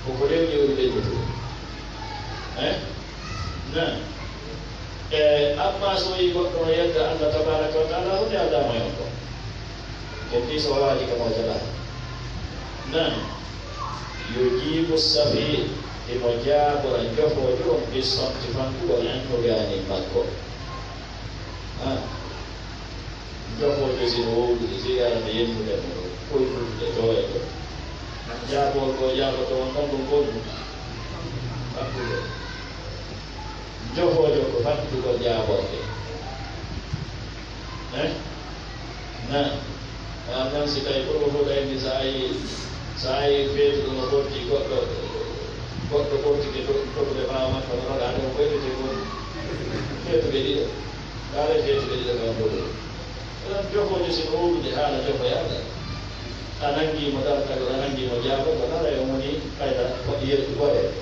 ko ko rewni woni ɓennude. Eh? Naam. E, amma so wii goɗɗo no yedda Allah tabaaraka wa taala, huunde aldaama e on ɗon. Ken ni so waali kam o jaɓataa. Naam. Yujiibu safiih, himo jaabora njofoojo on, bi samti, fankugol en ko gaanin makko. Ah. Njofoojo si no wowlude, si yarande yennude mo ɗo, koy ɗum e ɗo e ɗo. Jaabol ko jaabotoo on tan ɗum bonnu. Fattude. Njofoojo ko fattugol jaaborɗe. Eh? Na. Wan noon si tawi ɓurɗo fof ɗayni sa ayi, sa ayi feetuɗo no ɓorti goɗɗo, goɗɗo ɓortike to-, toɓude ɓaawo makko no waɗa, hade mo ɓoytete gon feetuɓe ɗiɗo. Kala feetuɓe ɗiɗo kam ɗo ɗo. Onon jofoojo si no wowlude haala jofoyaaka. A nangi mo dartagol, a nangi mo jaabagol, hara e moni kayra waɗi yettu gore.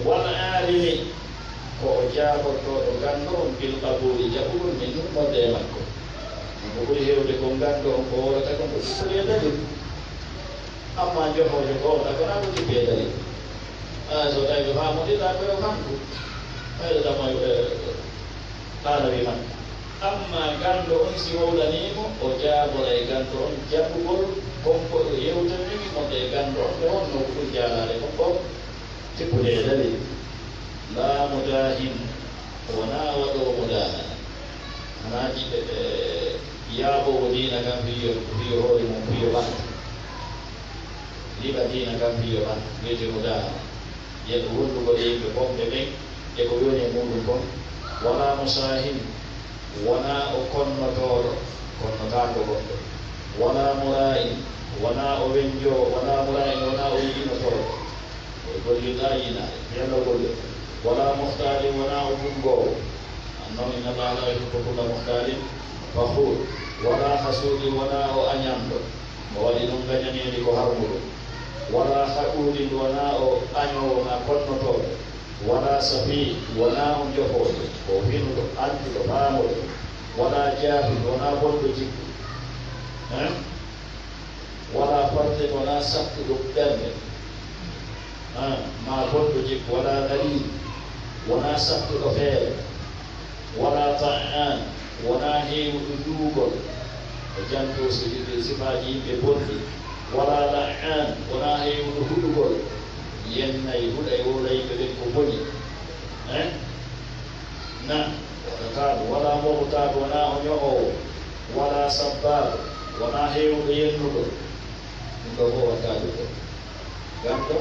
Wal aalimi, ko o jaabortooɗo ganndo on bil qabuuli, jaɓugol min ummoode e makko. Ko ɓuri heewde ko ganndo on ko wowlata kon ko sippude e dalil. Amma jofoojo ko wowlata kon ko sippi e dalil. Ah, so tawi ko faamude, taa ko yo fanku. Ɓayde tamo, eh, haala wi man. Amma ganndo on si wowlanii mo, o jaaboray ganndo on jaɓugol kon ko o yewtaniri mo nde ganndo on nde wonnoo ko ɓuri jaalaade kon ko tippude e dalil. Laa mudaahin, wonaa waɗoowo mudaahana. Hanaa jiɓe, eh, yaaboowo diina kan fiyo, fiyo hoore mum, fiyo ɓantu. Liɓa diina kan fiyo ɓantu, wiyetee mudaahana. Yeɗo wondugo e yimɓe bonɓe ɓen e ko woni e muuɗum kon. Wala musaahin, wonaa o konnotooɗo, konnotaako goɗɗo. Wala muraa'in, wonaa o wenjoowo, wala muraa'in, wonaa o yi'inotooɗo. O gollirɗaa yi'inaare, yalla o gollirɗo. Wala muhtaalin, wonaa o bunngoowo. Annahu inna Allaha laa yuhibbu kulla muhtaalin fakhuur. Wala hasuudin, wonaa o añanɗo. O waɗi ɗum gañaneede ko harmuɗum. Wala haquudin, wonaa o añoowo maa konnotooɗo. Wala safiih, wonaa o njofoojo, ko o finuɗo, antuɗo, faamuɗo. Wala jaahil, wonaa bonɗo jikku. Hein? Wala fartin, wonaa sattuɗo ɓernde. Hein? Maa bonɗo jikku, wala ghaliil, wonaa sattuɗo feere. Wala ta'an, wonaa heewuɗo luwugol. O janto sifaaji yimɓe bonɗi. Wala la'an, wonaa heewuɗo huɗugol. Yennay, huɗay, wowla yimɓe ɓen ko boni. Eh? Na, wala taadu, wala murtaadu, wonaa o ño'oowo. Wala sabbaabu, wonaa heewuɗo yennugol. Ɗum ɗoo fof waɗtaa ɗum ɗoo. Ganndo,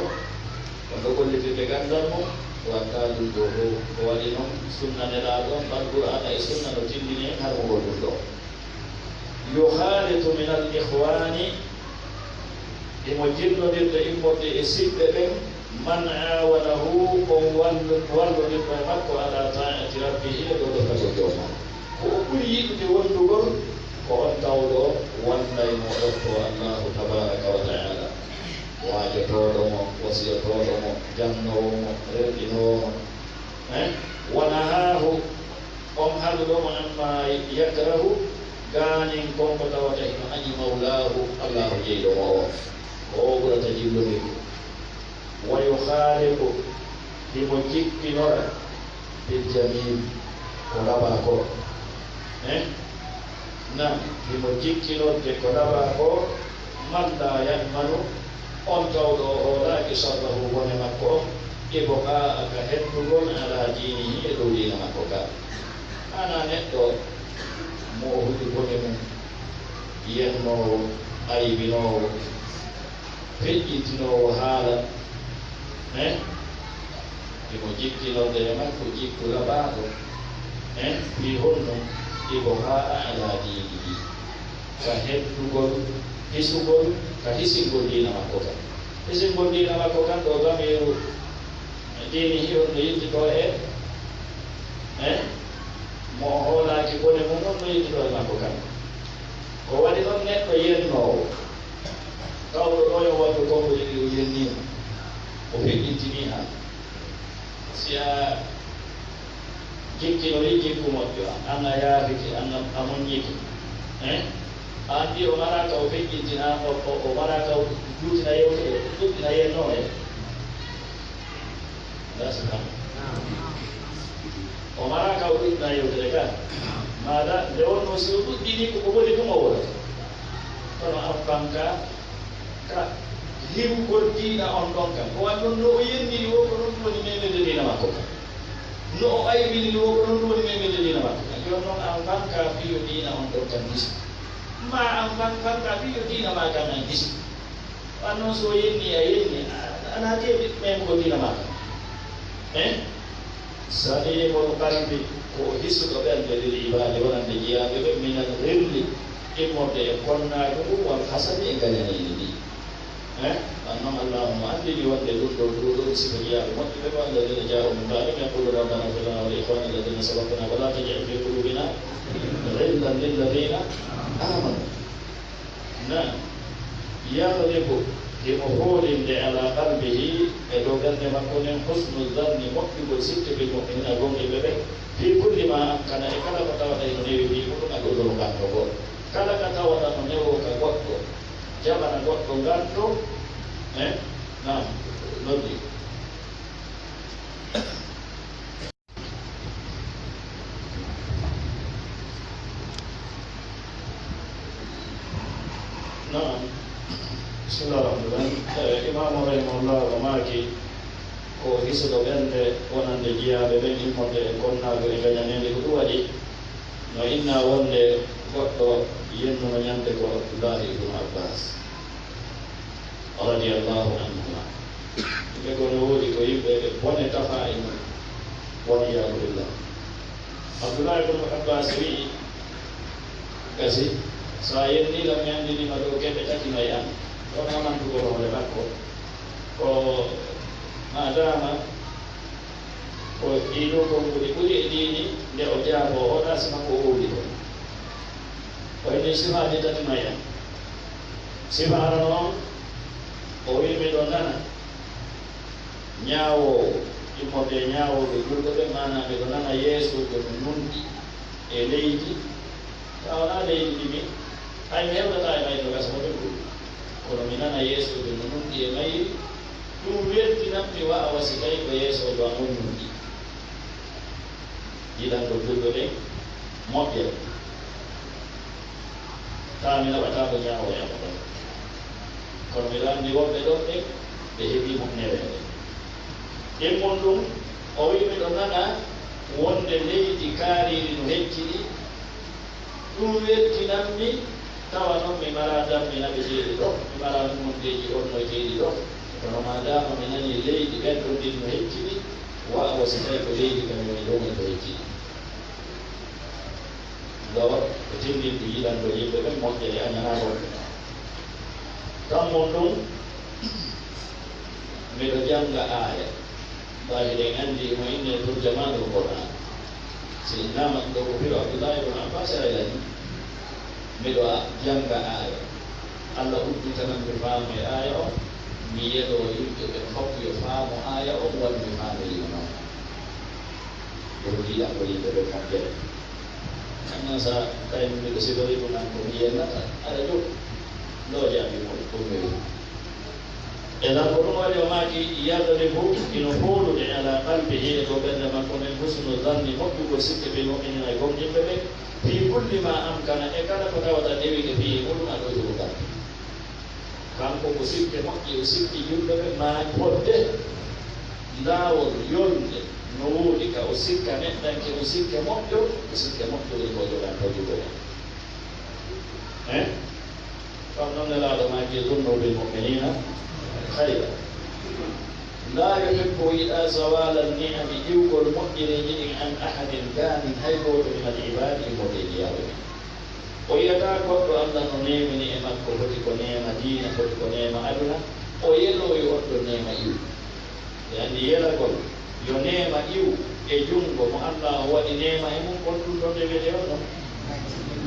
wonɗo gollitirde ganndal mum, waɗtaa ɗum ɗoo fof. Ko waɗi noon, sunna Nelaaɗo on, Alqur'aana e sunna no tinndini en harmugol ɗum ɗoo. Yukhalitu min al ikhwani, himo jillondirde immorde e siɓɓe ɓen, man aawanahu, on wallu-, wallondirɗo e makko, ala taa'ati rabbihi, e dow ɗoftagol Joomi makko. Ko o ɓuri yiɗude wondugol, ko on tawɗo wallay mo ɗoftoo Allaahu tabaaraka wa ta'aala. Waajotooɗo mo, wasiyotooɗo mo, jannoowo mo, rerɗinoowo mo. Eh? Wa nahaahu, on haɗuɗo mo amma yakrahu, gaanin kon ko tawata hino añi mawlaahu, Allaahu jeyɗo mo o. Ko o ɓurata jillondirde. Wa yukhaliqu, himo jikkinora bil jamil, ko labaa ko. Eh? Naam, himo jikkinorde ko labaa ko, man laa ya'manu, on tawɗo o hoolaaki sharrahu, bone makko on, ibqa'a, ka heddugol, ala diinihi, e dow diina makko ka. Hana neɗɗo mo o huɗi bone mum, yennoowo, aybinoowo, feƴƴintinoowo haala, eh? Himo jikkinorde e makko jikku labaaɗo, eh? Fii honno? Ibqa'a ala diinihi, ka heddugol, hisugol, ka hisingol diina makko kan. Hisingol diina makko kan, ɗo damiiru diinihi on no yiltitoo e, eh? Mo o hoolaaki bone mum on no yiltitoo e makko kan. Ko waɗi noon neɗɗo yennoowo, tawɗo ɗo yo waɗdu konguɗi ɗi o yenniima, o feƴƴintinii haa. Si a jikkinorii jikku moƴƴo, an a yaafike, an a, a muññike, eh? A anndi o maraa ka o feƴƴintina, o, o, o maraa ka o juutina yewtere, o ɗuɗɗina yennoo en. That's right. O maraa ka o ɗuɗɗina yewtere ka. Maada, nde wonnoo si o ɗuɗɗinii ko ko boni ɗum o wonata. Kono an fanka ka hiwgol diina on ɗon kan. Ko waɗi noon no o yenniri woo, ko ɗum woni memede diina makko kan. No o aybiniri woo, ko ɗum woni memede diina makko kan. Jooni noon an fanka fii yo diina on ɗon kan hisi. Ma an fan-, fanka fii yo diina maa kan an hisi. Wan noon so o yenni, a yenni, a, a naati e memugol diina maa kan. Eh? Salimul qalbi, ko o hisuɗo ɓernde, lil ibaadi, wonande jiyaaɓe ɓe, minal ghilli, immorde e konnaagu ngu, wal hasadi, e ngañaneeli ɗi. Eh? Wan noon Allaahu mo anndini wonde ɗum ɗo, ɗum ɗo sifa jiyaaɓe moƴƴuɓe ko, alladina jaa'u min ba'dihim yaquluna rabbana ighfir lana wa li ikhwanina alladina sabaquna wa la taj'al fi qulubina ghillan lilladina amanu. Naam. Yaghlibu, himo hoolinde, ala qalbihi, e dow ɓernde makko nden, husnu zanni, moƴƴugol sikke, bil mu'minina, gomɗinɓe ɓen, fii kulli ma amkana, e kala ko tawata hino newi fii muɗum, al udhru, nganto goo. Kala ka tawata no newoo ka goɗɗo, jaɓana goɗɗo nganto, eh? Naam, noddi. Naam. Bismillah rahman rahim. Eh, Imaamu rahimahullah o maaki, ko hisuɗo ɓernde wonande jiyaaɓe ɓen immorde e konnaagu e gañaneede ko ɗum waɗi. No innaa wonde goɗɗo yennuno ñande ko Abdullaahi ibnu Abbaas, radiyallaahu anhumaa. Yimɓe goo no woodi ko yimɓe ɓe bone tafaa e mum. Wal iyaadu billah. Abdullaahi ibnu Abbaas wi'i, gasi, so a yennii lam, mi anndinii ma dow geɓe tati no e an. Ɗon amantugol hoore makko. Ko maadaama ko ɗii ɗoo konnguɗi ɓuri e diini, nde o jaaboo, o ɗaasi makko o wowli ko. O inni sifaaji tati no e an. Sifa arano on, o wi'i, miɗo nana ñaawoowo, immorde e ñaawooɓe juulɓe ɓen, maanaa miɗo nana yeesoojo no nunɗi e leydi, Tawa wonaa leydi ndi mi, hay mi hewtataa e mayri no gasa mo ɓe ɓuri. Kono mi nana yeesoojo no nunɗi e mayri, ɗum weltinan mi wa-, wa si tawi ko yeesoojo am on nunɗi. Yiɗango julɓe ɓen moƴƴere. Taa mi naɓataako ñaawo e abadan. Kono miɗo anndi woɓɓe ɗon ɓe, ɓe heɓii moƴƴereeɓe. Ɗimmun ɗum, o wi'i, miɗo nana wonde leydi kaariiri no hecciɗi. Ɗum weltinammi, tawa non mi maraa dammi naɓeteeɗi ɗo, mi maraa hummonteeji ɗonnoyteeɗi ɗo. Kono maadaama mi nanii leydi ɓen ɗon ɗin no hecciɗi, wa wa si tawi ko leydi ka mi woni ɗoo woni ko hecciɗi. Ɗo ko tinndinɗi yiɗango yimɓe ɓen moƴƴere añanaa wonɓe. Kammun ɗum, miɗo jannga aaya. Ɓay hiɗen anndi himo innee turjamaanul Qur'aan. Si innama ɗo ko firo Abdullahi ibn Abbas aylani. Miɗo a-, jannga aaya. Allah udditanam mi faamu e aaya on. Mi yeloo yimɓe ɓe fof yo faamu aaya on, wano mi faamiri mo non. Ɗum yiɗango yimɓe ɓe moƴƴere. Amma sa tawi miɗo sifori ɗum an ko mi yellata, aɗa jooɗi. Ɗo jaabi mo ɗum mi wi. E lan ko ɗum waɗi o maaki, yadribu, hino foolude ala qalbihi, e dow ɓernde makko nden, husnu zanni, moƴƴugol sikke bil mu'minina, e gomɗinɓe ɓe, fi kulli ma amkana, e kala ko tawata dewike fi e muɗum, aɗa ɗoytoro kamɓe. Kanko ko sikke moƴƴe, o sikki julɓe ɓe, maa fodde laawol yolnde no woodi ka o sikka neɗɗanke, o sikke moƴƴo, o sikke moƴƴo woni ko o jogantoo julɓe ɓen. Eh? Ɗum noon Nelaaɗo maaki, zunnu bil mu'minina khayra. La yuhibbu, o yiɗaa zawala ni'ami, iwgol moƴƴereeji ɗin, an ahadin, gaanin hay gooto, min al ibaadi, immorde e jiyaaɓe ɓen. O yi'ataa goɗɗo Allah no neemini e makko, foti ko neema diina, foti ko neema aduna, o yelooyi on ɗon neema iw. Ɓe anndi yelagol yo neema iw e junngo mo Allah o waɗi neema e mum, kon ɗum ɗon nde wiyetee on ɗon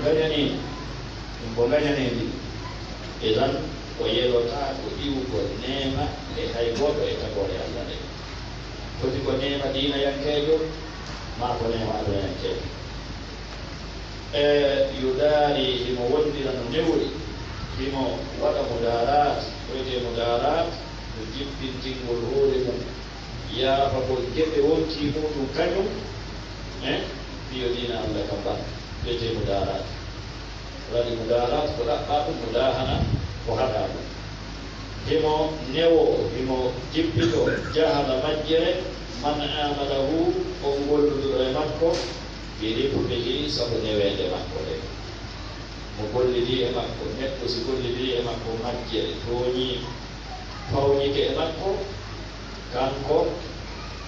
ngañaniima. Ɗum ko ngañaneendi. Idan, o yelotaako iwgol neema e hay gooto e tagoore Allah nde. Foti ko neema diinayankeejo, maa ko neema adunayankeejo. E yudaari, himo wondira no newri, himo waɗa mudaaraat, ko wiyetee mudaaraat, ko jippintingol hoore mum, yaafagol geɓe wonkii muuɗum kañum, e fiyo diina Allah kam ban, wiyetee mudaaraat. Waɗi mudaaraat ko ɗaɓɓaa ɗum, mudaahana ko haɗaa ɗum. Himo newoo, himo jippitoo, jahala majjere, man aamalahu, on golluduɗo e makko, bi rifqihi, sabu neweende makko nden. Mo gollidii e makko, neɗɗo si gollidii e makko majjere, tooñii mo, fawnike e makko, kanko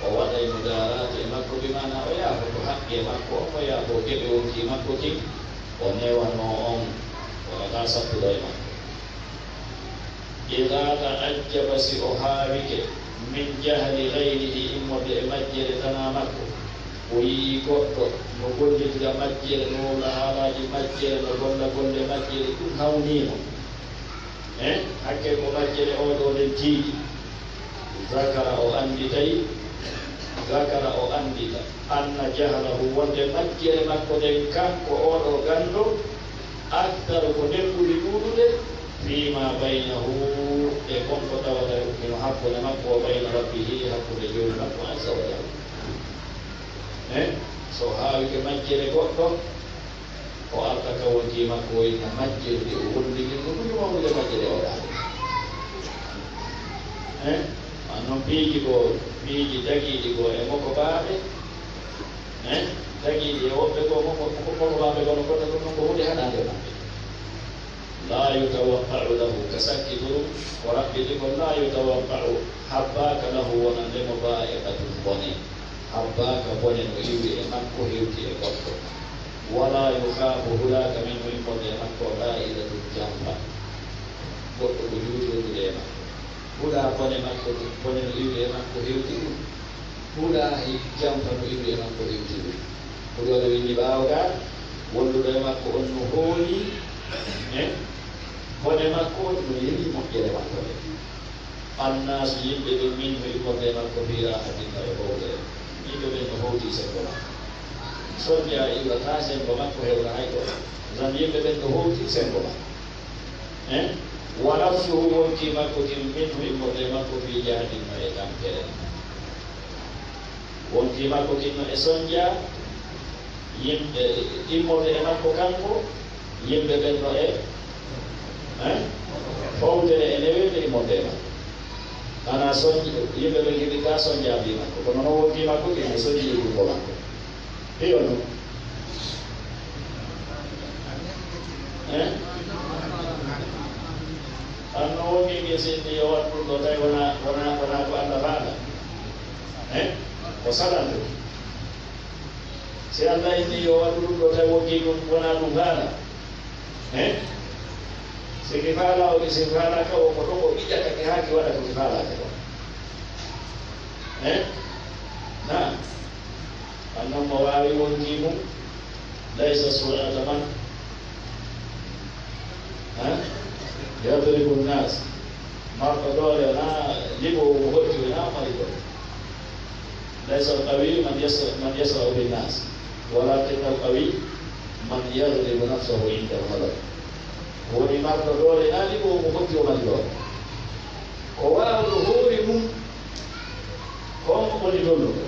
o waɗay mudaaraat e makko, bi maanaa o yaafo ko haqqi e makko on, o yaafo geɓe wonkii makko kin, o newanoo on, o waɗataa sattuɗo e makko. Idaa ta'ajjaba, si o haawike, min jahli ghayrihi, immorde e majjere tanaa makko, o yi'ii goɗɗo no gollitira majjere, no wowla haalaaji majjere, no golla golle majjere, ɗum hawnii mo. Eh, hakke ko majjere oo ɗoo nden tiiɗi. Zakara, o annditay, zakara, o anndita, anna jahlahu, wonde majjere makko nden, kanko oo ɗoo ganndo, aktaru, ko nden ɓuri ɗuuɗude, fiima baynahu, e kon ko tawata hino hakkunde makko, wa bayna rabbihi, e hakkunde Joomi makko, azza wa jalla. Eh, so haawike majjere goɗɗo, o arta ka wonkii makko, o inna majjere nde o wondi nden, no ɓuri mawnude majjere o ɗaade. Eh, an non piiji ko, piiji dagiiɗi ko e mokobaaɓe, eh, dagiiɗi e woɓɓe ko moko-, moko-, mokobaaɓe kono kono ɗum non ko huunde haɗaande maɓɓe. Laa yutawaqqa'u lahu, ka sakkituru, ko raɓɓiɗi kon, laa yutawaqqa'u, habbaaka lahu, wonande mo, baa'iqatun, bone. Habbaaka, bone no iwi e makko, hewti e goɗɗo. Walaa yukhaafu, hulaaka, minhu, immorde e makko, gaa'idatun, jamfa. Goɗɗo ko juuti wondude e makko. Hulaa bone makko ɗum, bone no iwi e makko, hewti ɗum. Hulaa hi-, jamfa no iwi e makko, hewti ɗum. Ko ɗum o winndi ɓaawo gaa, wonduɗo e makko on no hooli, eh, bone makko no yewi moƴƴere makko nde. Annaasu, yimɓe ɓen, minhu, immorde e makko, fii raahatin, no e howlere. Yimɓe ɓen no howti senngo makko. Soñja iwrataa senngo makko, hewra hay gooto. Ngam yimɓe ɓen no howti senngo makko. Eh? Wa nafsuhu, wonkii makko kin, minhu, immorde e makko, fii jahadin, no e tampere. Wonkii makko kin no e soñja, Yimɓe immorde e makko kanko, yimɓe ɓen no e, eh? Fowtere e neweende immorde e makko. Ana soñji, yimɓe ɓe ngiɗi ka soñjaaɓe e makko. Kono noon wonti makko, ɓe no soñji e gumbo makko. Hiyo no? Eh? An no wonti nge sindi yo waɗ ɗum ɗo tawi wona, wona, wona ko Allah faala. Eh? Ko saɗan ɗum. Si Allah inni yo waɗu ɗum ɗo tawi wonti ɗum wona ɗum faala. Eh? Si ki faala o, si faala ka o ko ɗo ko ɓiƴata ki haa ki waɗa ko ki faalaaka ko. Eh? Naam. Annon mo waawi wonti mum. Laysa surata man. Eh? Yadribu nnas. Marɗo doole na liɓo mo hoɗi na mari doole. Laysa al-qawi man yasra, man yasra bin nas, walakin al-qawi man yaghlibu nafsahu inda al-ghadab. Ko woni marɗo doole na liɓo mo hoɗi o mari doole. Ko waawɗo hoore mum, ko on woni dolluɗo.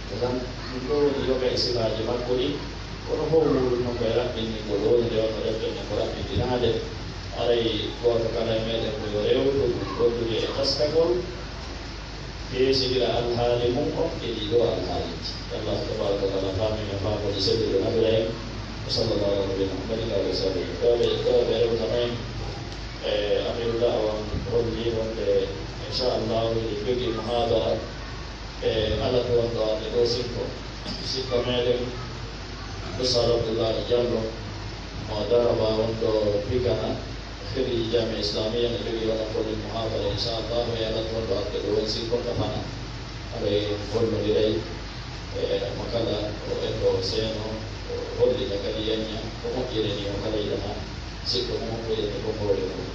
Ko tan, ɗum ɗo woni yoga e sifaaji makko ɗi, kono fof muuɗum noon ko e raɓɓinɗingo ɗo woni nde wonno ɗen ɗon ko raɓɓinɗinaade. Aray gooto kala e meɗen ko yo rewtu ɗum gollude e taskagol, peesindira alhaali mum on e ɗii ɗoo alhaaliiji. Allahu tabaaraka wa taala faami men faamorde sellude nafira en. Wa sallallahu ala nabiyina Muhammadin wa ala alihi wa sahbihi. Ɗo ɓe, ɗo ɓe rewta men, e Amiru Da'wa on holli wonde, inchallahu, eɗen jogii muhaadara e alat wonɗo arde ɗo sikko. Sikko meɗen, Ustaz Abdullahi Diallo, mo Daraba wonɗo Pikana, Khiriji Jamia Islamia, ne jogii wona kolli muhaadara, inchallahu, e alat wonɗo arde ɗo won sikko ka Fana. Aɗa e gollondiray, e mo kala o eddo o seeno, o hollita kadi yanya, ko moƴƴere ni mo kala yiɗana, sikko mo moƴƴere ni ko mboole mum.